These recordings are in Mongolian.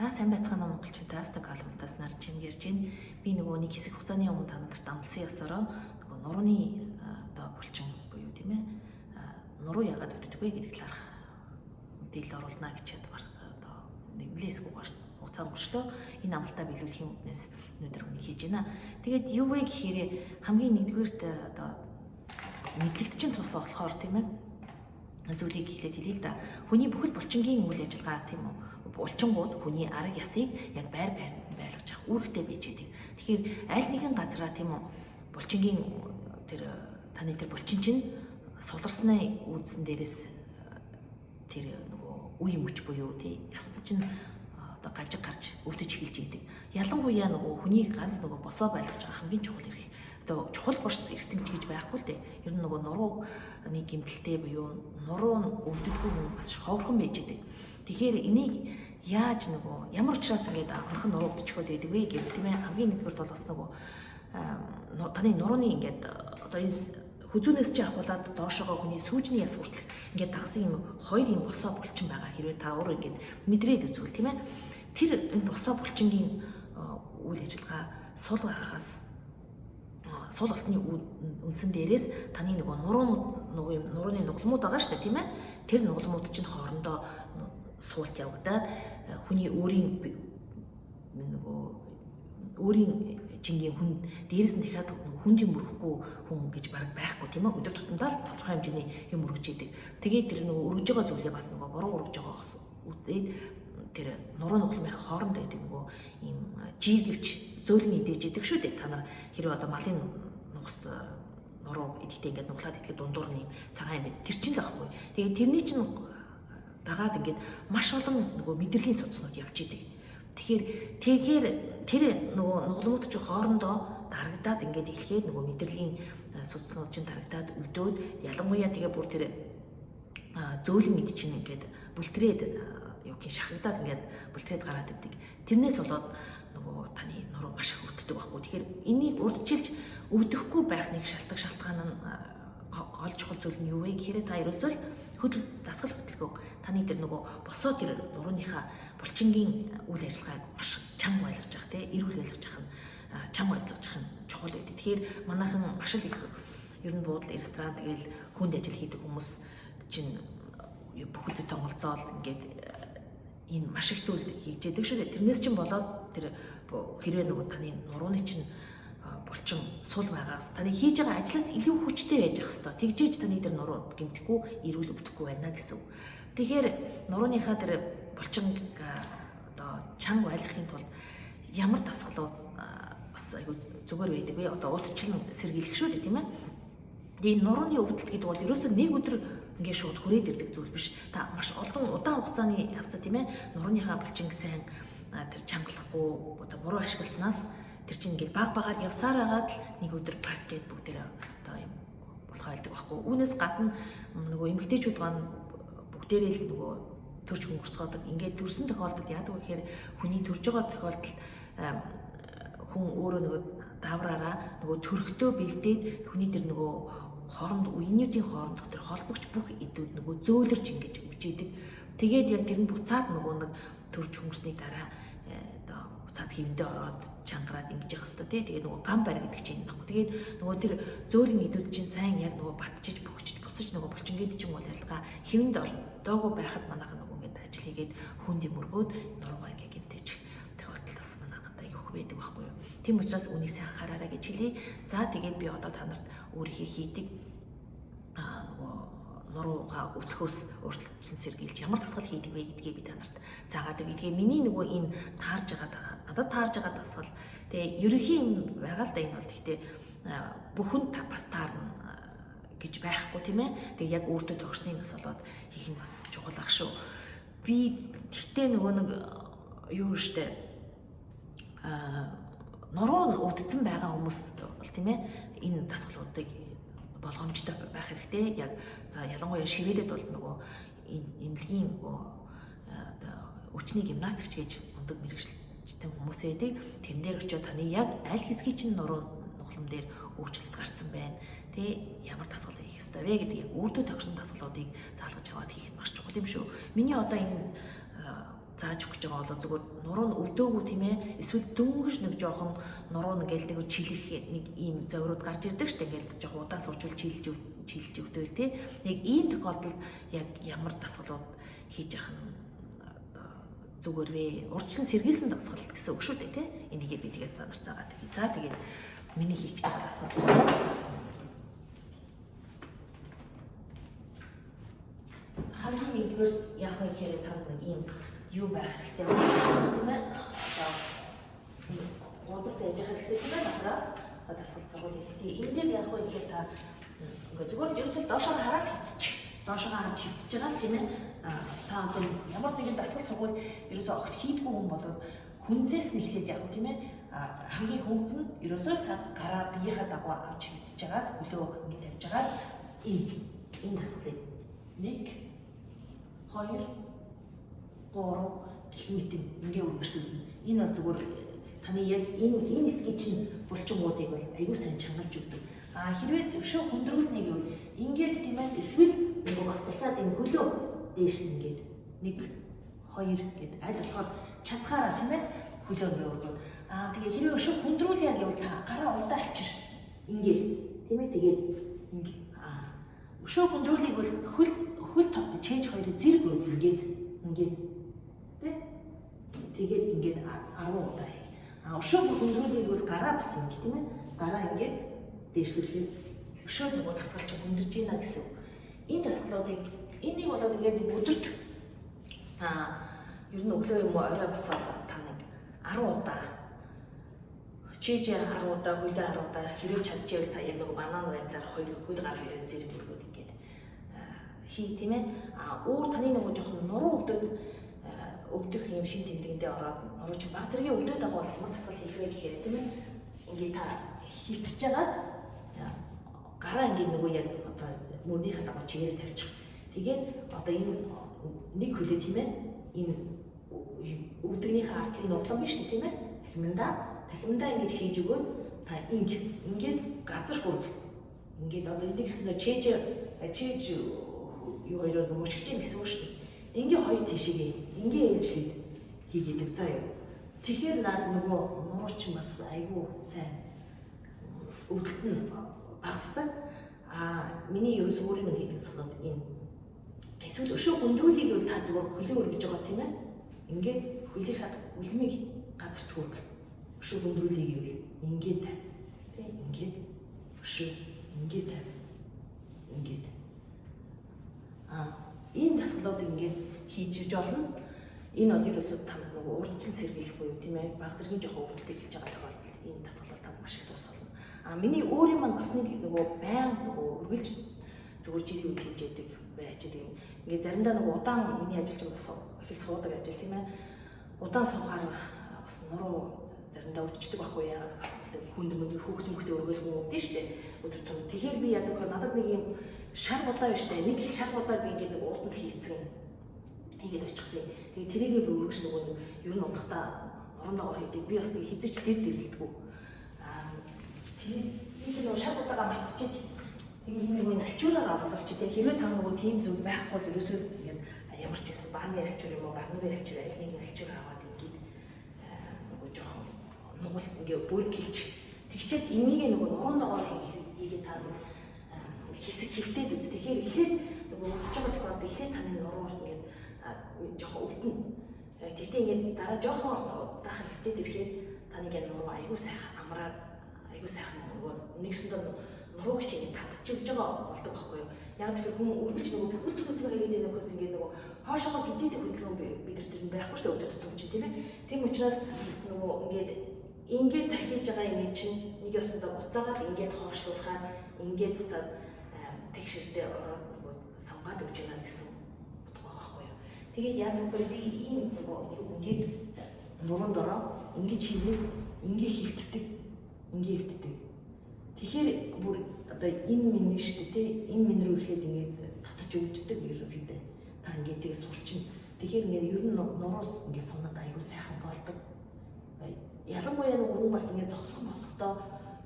За сайн байцгаана уу монголчуудаа, Стокгольмтаас нар чим ярьж байна. Би нөгөө нэг хэсэг хугацааны өмнө та нарт амласан ёсороо нөгөө нурууны одоо булчин буюу тийм ээ нуруу яагаад өвддөг вэ гэдэг талаарх мэдээлэл оруулна гэж одоо нэмлээ хэсэг хугацаа өнгөрчлөө. Энэ амлалтаа биелүүлэхийн үднээс өнөөдөр үнийг хийж байна. Тэгээд юу вэ гэхээр хамгийн нэгдүгээрт одоо мэдлэгт чинь тусал болохоор тийм ээ зүйлийг эхлээд хэлье л да. Хүний бүхэл булчингийн үйл ажиллагаа тийм үү? Булчингууд хүний арга ясыг яг байр байранд байлгаж авах үүрэгтэй байж байдаг. Тэгэхээр аль нэгэн газараа тийм үү булчингийн тэр таны тэр булчин чинь суларсны үүдсэн дээрээс тэр нөгөө үе мөч буюу тий ясны чинь одоо гажиг гарч өвдөж эхэлж идэг. Ялангуяа нөгөө хүний ганц нөгөө босоо байлгаж байгаа хамгийн чухал эрх. Одоо чухал бус эрхтэнч гэж байхгүй л дээ. Ер нь нөгөө нурууны гэмтэлтэй буюу нуруу нь өвддөггүй хүн бас ховорхон байж идэг. Тэгэхээр энийг яаж нөгөө ямар учраас ингээд амархан нуруу өвдчихөөд байдаг вэ гэвэл тийм ээ хамгийн нэгдүгürt бол бас нөгөө таны нурууны ингээд одоо энэ хүзүүнээс чи ахуулаад доошоогоо хүний сүүжний яс хүртэл ингээд дагсан юм хоёр юм босоо булчин байгаа. Хэрвээ та өөрөө ингээд мэдрээд үзвэл тийм ээ тэр энэ босоо булчингийн үйл ажиллагаа сул байхаас сул болсны үндсэн дээрээс таны нөгөө нуруунууд нөгөө юм нурууны нугалмууд байгаа шүү дээ тийм ээ тэр нугалмууд чинь хоорондоо суулт явагдаад хүний өөрийн нөгөө өөрийн жингийн хүн дээрээс нь дахиад хүнд юм өргөхгүй хүн гэж баг байхгүй тийм ээ өдөр тутамдаа л тодорхой хэмжээний юм өргөж идэг. Тэгээд тэр нөгөө өргөж байгаа зүйлээ бас нөгөө буруу өргөж байгаагаас үдээд тэр нуруу нугалмынхаа хооронд байдаг нөгөө ийм жиргэвч зөөлөн идэж идэг шүү дээ. Та нар хэрвээ одоо малын нугас нуруу идэхдээ ингээд нуглаад идэхэд дундуур нь ийм цагаан юм байна. Тэр чинь л байхгүй. Тэгээд тэрний чинь дагаад ингээд маш олон нөгөө мэдрэлийн судснууд явж идэг. Тэгэхээр тэгэхээр тэр нөгөө нугламууд чи хоорондоо дарагдаад ингээд эхлэхээр нөгөө мэдрэлийн судснууд чинь дарагдаад өвдөөд ялангуяа тэгээ бүр тэр зөөлөн эд чинь ингээд бүлтрээд юу гэх шахагдаад ингээд бүлтрээд гараад ирдэг. Тэрнээс болоод нөгөө таны нуруу маш их өвддөг байхгүй. Тэгэхээр энийг урьдчилж өвдөхгүй байх нэг шалтгаан нь гол чухал зүйл нь юу вэ гэхээр та ерөөсөө л хөдөл дасгал хөдөлгөөн таны тэр нөгөө босоо тэр нурууныхаа булчингийн үйл ажиллагааг маш чанга байлгаж явах тий эрүүл байлгаж явах нь чанга байлгаж явах нь чухал байдаг. Тэгэхээр манайхан маш их ер нь буудал ресторан тэгэл хүнд ажил хийдэг хүмүүс чинь бүхэл зүйн тонголзоол ингээд энэ маш их зүйл хийж яадаг шүү дээ. Тэрнээс чинь болоод тэр хэрвээ нөгөө таны нурууны чинь булчин сул байгаас таны хийж байгаа ажлаас илүү хүчтэй байж ах хэвээр. Тэгжээж таны тэр нуруу гэмтэхгүй, эрүүл өвдөхгүй байна гэсэн үг. Тэгэхээр нурууныхаа тэр булчин одоо чанга байлгахын тулд ямар дасгалууд бас айгүй зүгээр байдаг вэ? Одоо урдчлан сэргийлэх шүү дээ, тийм ээ. Тэгээ нурууны өвдөлт гэдэг бол ерөөсөө нэг өдөр ингээд шууд хүрээд ирдэг зүйл биш. Та маш олон удаан хугацааны явцад тийм ээ нурууныхаа булчинг сайн тэр чангалахгүй одоо буруу ашигласнаас тэр чинь ингээд баг багаар явсаар агаад л нэг өдөр парк гээд бүгдээрээ одоо юм болохоо хэлдэг байхгүй. Үүнээс гадна нөгөө эмэгтэйчүүд маань бүгдээрээ л нөгөө төрж хөнгөрцгөөдөг. Ингээд төрсөн тохиолдолд яадаг вэ гэхээр хүний төрж байгаа тохиолдолд хүн өөрөө нөгөө даавраараа нөгөө төрхтөө бэлдээд хүний тэр нөгөө хооронд үеийнүүдийн хоорондох тэр холбогч бүх эдүүд нөгөө зөөлөрч ингэж үжидэг. Тэгээд яг тэр нь буцаад нөгөө нэг төрж хөнгөрсний дараа одоо буцаад хэвэндээ ороод чангараад ингэж явах хэвээр тий. Тэгээд нөгөө гам барь гэдэг чинь энэ баггүй. Тэгээд нөгөө тэр зөөлөн эдүүд чинь сайн яг нөгөө батчиж бөгчж буцаж нөгөө булчингээд чинь бол ярилгаа хэвэнд ордоогүй байхад манайхан нөгөө ингэж ажил хийгээд хүнд юм өргөөд нуруугаа ингэ гэмтэж тохиолдол бас манайхандаа юу байдаг байхгүй юу. Тийм учраас үнийг сайн анхаараарай гэж хэлье. За тэгээд би одоо та нарт өөрийнхөө хийдэг нөгөө нуруугаа өвдөхөөс урьдчилан сэргийлж ямар дасгал хийдэг вэ гэдгээ би та нарт заагаад өгье. Тэгээ миний нөгөө энэ таарж байгаа надад таарж байгаа дасгал тэгээ ерөнхий юм байгаа л да энэ бол гэхдээ бүхэн бас таарна гэж байхгүй тийм ээ. Тэгээ яг өөртөө тохирсны нас болоод хийх нь бас чухал ах шүү. Би тэгтээ нөгөө нэг юу штэ нуруу нь өвдсөн байгаа хүмүүс бол тийм ээ энэ дасгалуудыг болгоомжтой байх хэрэгтэй. Яг за ялангуяа шивээдэд бол нөгөө эмнэлгийн нөгөө одоо өвчний гимнастикч гэж мундаг мэргэжилтэн хүмүүс байдаг. Тэрэн дээр очиод таны яг аль хэсгийг чинь нуруу нуглам дээр өөрчлөлт гарсан байна. Тэ ямар дасгал хийх ёстой вэ гэдэг яг өөртөө тохирсон дасгалуудыг заалгаж аваад хийх нь маш чухал юм шүү. Миний одоо энэ зааж өгч байгаа бол зүгээр нуруу нь өвдөөгүй тийм ээ, эсвэл дөнгөж нэг жоохон нуруу нь ингээл нэг чилэх нэг ийм зовирууд гарч ирдэг штэ, ингээл жоохон удаа суучвал чилж өвдөөл тий. Яг ийм тохиолдолд яг ямар дасгалууд хийж явах нь зүгээр вэ? Урьдчилан сэргийлсэн дасгал гэсэн үг шүү дээ тий. Энийгээ би тэгээд занар цаагаа тэгээ. За тэгээд миний хийх гэж байгаа дасгал хамгийн нэгдүгээр яг вэ гэхээр та нэг ийм юу байх хэрэгтэй байна тийм ээ. Одоо гудас яаж явах хэрэгтэй тийм ээ. Дотроос одоо дасгал сургууль хийх. Тэгээ энэ дээр яг вэ гэхээр та ингээ зүгээр ерөөсөө доошоо хараад хөвтчих. Доошоо харж хөвтөж байгаа тийм ээ. Та одоо ямар нэгэн дасгал сургууль ерөөсөө огт хийдгүй хүн болоод хүндээс нь эхлээд яг тийм ээ. Хамгийн хөнгөн нь ерөөсөө та гараа биеийнхээ дагуу авч хөвтөж байгаад хөлөө ингэ тавьж байгаад энэ дасгалыг 1 2 3 гэх мэт ингээ өргөжлүүлнэ. Энэ бол зүгээр таны яг энэ хэсгийг чинь булчингуудыг бол аюул сайн чангалж өгдөг. А хэрвээ өшөө хүндрүүлнэ гэвэл ингээд тийм ээ, эсвэл нөгөө бас дахиад энэ хөлөө дээш нь ингээд 1 2 гэд аль болохоор чадхаараа тийм ээ хөлөө ингээ өргөөд. А тэгээ хэрвээ өшөө хүндрүүлье гэвэл та гараа удаа авчир. Ингээд тийм ээ, тэгээд ингээ өшөө хүндрүүлэхийг бол хөл чээж хоёрыг зэрэг өргө ингээд ингээд тий. Тэгээд ингээд 10 удаа хий. А өшөө хүндрүүлэхийг бол гараа бас ингэ тийм ээ. Гараа ингээд дээшлүүлэхээр өшөө нөгөө дасгал чинь хүндэрж ийна гэсэн. Энэ дасгалуудыг энийг болоод ингээд нэг өдөрт ер нь өглөө юм уу орой босоод та нэг 10 удаа чээж 10 удаа хөлөө 10 удаа хэрвээ чадчихвэл та яг нөгөө банан байдлаар хоёр хөл гар хоёроо зэрэг өргөөд ингээд хий тийм ээ. А өөр таны нөгөө жоохон нуруу өвдөд өвдөх юм шин тэмдэгэндээ ороод нуруу чинь баг зэргийн өвдөд байгаа бол ямар дасгал хийх вэ гэхээр тийм ээ. Ингээд та хөвтөж байгаад гараа ингээд нөгөө яг одоо мөрнийхээ дагуу чигээрээ тавьчих. Тэгээд одоо энэ нэг хөлөө тийм ээ энэ өвдөгнийхээ ардлын нуглан биш тийм ээ. Тахимдаа ингэж хийж өгөөд та ингээд газар хүрг. Ингээд одоо энийг өснө чээж юу хоёроо мөшгөж юм гэсэн үг шүү дээ. Ингээ хоёр тийшээгээ ингээ ээлжлээд хийгээдэг заа юу. Тэгэхээр наад нөгөө нуруу чинь бас айгүй сайн өвдөлт нь багасдаг. А миний ерөөс өөрийн минь хийдэг дасгалууд энэ. Эсвэл өшөө хүндрүүлэхийг бол та зүгээр хөлөө өргөж байгаа тийм ээ. Ингээд хөлийнхаа үлмийг газарт хүрг. Өшөө хүндрүүлэхийг гэвэл ингээд тавь. Тэ ингээд өшөө ингээд тавь. Ингээд. Энэ дасгалууд ингээд хийж иж болно. Энэ бол ерөөсөө танд нөгөө урьдчилан сэргийлэх буюу тийм ээ баг зэргийн жоохон өвдөлтийг хэлж байгаа тохиолдолд энэ дасгал бол танд маш их тус болно. А миний өөрийн маань бас нэг нөгөө байн нөгөө үргэлж зүгээр жилийн үед хийж яадаг байж байгаа юм. Ингээд заримдаа нөгөө удаан миний ажил чинь бас их суудаг ажил тийм ээ. Удаан суухаар бас нуруу заримдаа өвдчихдөг байхгүй яа. Бас хүнд мөнд хүүхд мөхтэй өргөл хүн өвдөн шүү дээ. Өдөр тутам. Тэгэхээр би яадаг вэ? Надад нэг юм шар будаа биш үү? Нэг шар будаа би ингээд нэг ууданд хийцэн хийгээд очихсан. Тэгээ тэрийгээ би өргөж нөгөө нэг ер нь унтахтаа нуруунд дагавар хийдэг. Би бас нэг хизээч дэр дэрлэдэггүй. Тэгээд нөгөө шар будаага мартчихэж тэгээ юм нэг альчуураар оруулчих. Тэгээ хэрвээ та нөгөө тийм зүйл байхгүй бол ерөөсөө ингээд ямар ч байсан бааны альчуур юм уу, барнарын альчуур аль нэгэн альчуур аваад ингээд нөгөө жоохон нугал ингээд бүргэлж тэгчээд энийг нөгөө нуруунд дагавар хийгээд та хэсэг хэвтээд үз. Тэгэхээр эхлээд нөгөө өвдөж байгаа тохиолдолд эхлээд таны нуруу ингээд жоохон өвдөнө. Тэгтээ ингээд дараа жоохон удаахын хэвтээд ирэхэд таны ингээд нуруу айгүй сайхан амраад айгүй сайхан нөгөө нэгсэндээ нурууг чи ингээд татчихж байгаа болдог байхгүй юу. Яг тэгэхээр хүн үргэлж нөгөө бүхэл зүйл хөдөлгөөн хийгээд байх нөхөөс ингээд нөгөө хоошоогоо гидээдэг хөдөлгөөн бид нар тэр байхгүй шүү дээ өдөр тутам чинь тийм ээ. Тийм учраас нөгөө ингээд хийж байгаа юм чинь нэг ёсондоо буцаагаад ингээд хоошлуулахаар ингээд буцаад тэгшэрдээ ороод нөгөө сунгаад өгч байна гэсэн утга байгаа байхгүй юу. Тэгээд яг үгээр би ийм нөгөө ингээд нуруунд ороо ингэж хийгээд ингээ хөвтдөг. Ингээ хөвтдөг. Тэгэхээр бүр одоо энэ минь шүү дээ тий. Энэ минь рүү эхлээд ингээд татаж өвддөг ерөнхийдөө. Та ингээд тэгээ сурчин. Тэгэхээр ингээд ер нь нуруус ингээд сунаад аюу сайхан болдог. Ялангуяа нөгөө хүн бас ингээд зогсох босохдоо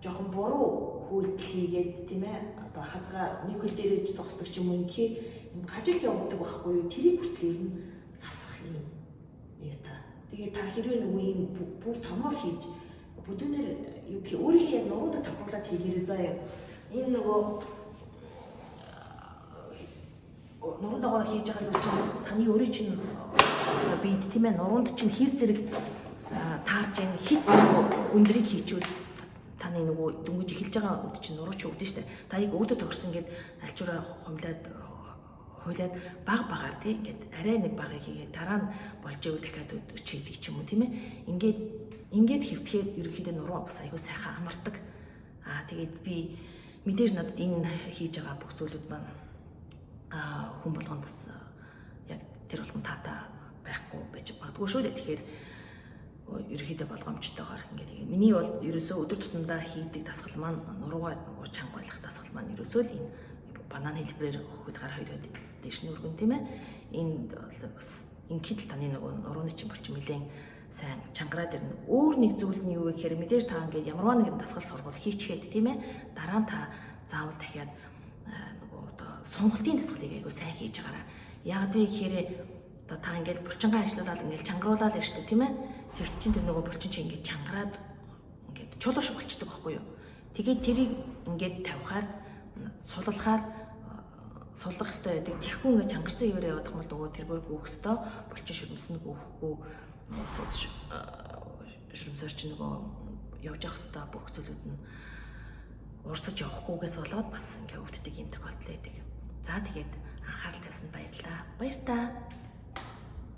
жоохон буруу үйлдэл хийгээд тийм ээ одоо хазгаа нэг хөл дээрээ ч зогсдог ч юм уу ингээд юм гажиг явдаг байхгүй юу. Тэрийг хүртэл ер нь засах юм Яа та. Тэгээ та хэрвээ нөгөө ийм бүр томоор хийж бүдүүнээр юу гэх өөрийнхөө яг нуруундаа тавхуулаад хийгээрэй заа. Энэ нөгөө нуруунд дагавар хийж байгаа зүйл чинь таны өөрийн чинь биед тийм ээ нуруунд чинь хэр зэрэг таарж ийн хит нөгөө өндрийг хийчүүл таны нөгөө дөнгөж эхэлж байгаа үд чинь нуруу чи өвдөн штэ. Та яг өөртөө тохирсон гээд альчуураа хумлаад хуйлаад баг багаар тий ингээд арай нэг багыг хийгээд дараа нь болж ивэл дахиад өчийдэг ч юм уу тийм ээ. Ингээд хэвтгэхэд ерөнхийдөө нуруу бас айгүй сайхан амардаг. Аа тэгээд би мэдээж надад энэ хийж байгаа бүх зүйлүүд маань хүн болгонд бас яг тэр болгон таатай байхгүй байж магадгүй шүү дээ. Тэгэхээр ерөнхийдөө болгоомжтойгоор ингээд миний бол ерөөсөө өдөр тутамдаа хийдэг дасгал маань нуруугаа нөгөө чанга байлгах дасгал маань ерөөсөө л энэ банан хэлбэрээр хөл гар хоёроо дээш нь өргөн тийм ээ. Энэ бол бас ингээд л таны нөгөө нурууны чинь булчин нэлээд сайн чангараад ирнэ. Өөр нэг зүйл нь юу вэ гэхээр мэдээж та ингээд ямарваа нэгэн дасгал сургууль хийчихэд тийм ээ. Дараа нь та заавал дахиад нөгөө одоо сонголтын дасгалыг айгуу сайн хийж байгаараа. Яг вэ гэхээр одоо та ингээд булчингаа ажиллуулаад ингээд чангаруулаад л штэ тийм ээ. Тэг чин тэр нөгөө булчин чинь ингээд чангараад ингээд чулуу шиг болчдөг байхгүй юу. Тэгээд тэрийг ингээд тавихаар суллахаар суллах хэрэгтэй байдаг. Тэгэхгүй ингээд чангарсан хэвээр явах юм бол нөгөө тэргээр гүөх ёстой. Булчин шүрмсэн гүөхгүй шүрмсээр чи нөгөө явж явах ёстой бүх зүйлүүд нь урсаж явахгүйгээс болоод бас ингээ өвддөг юм тохиолдол байдаг. За тэгээд анхаарал тавьсанд баярлалаа. Баяр таа.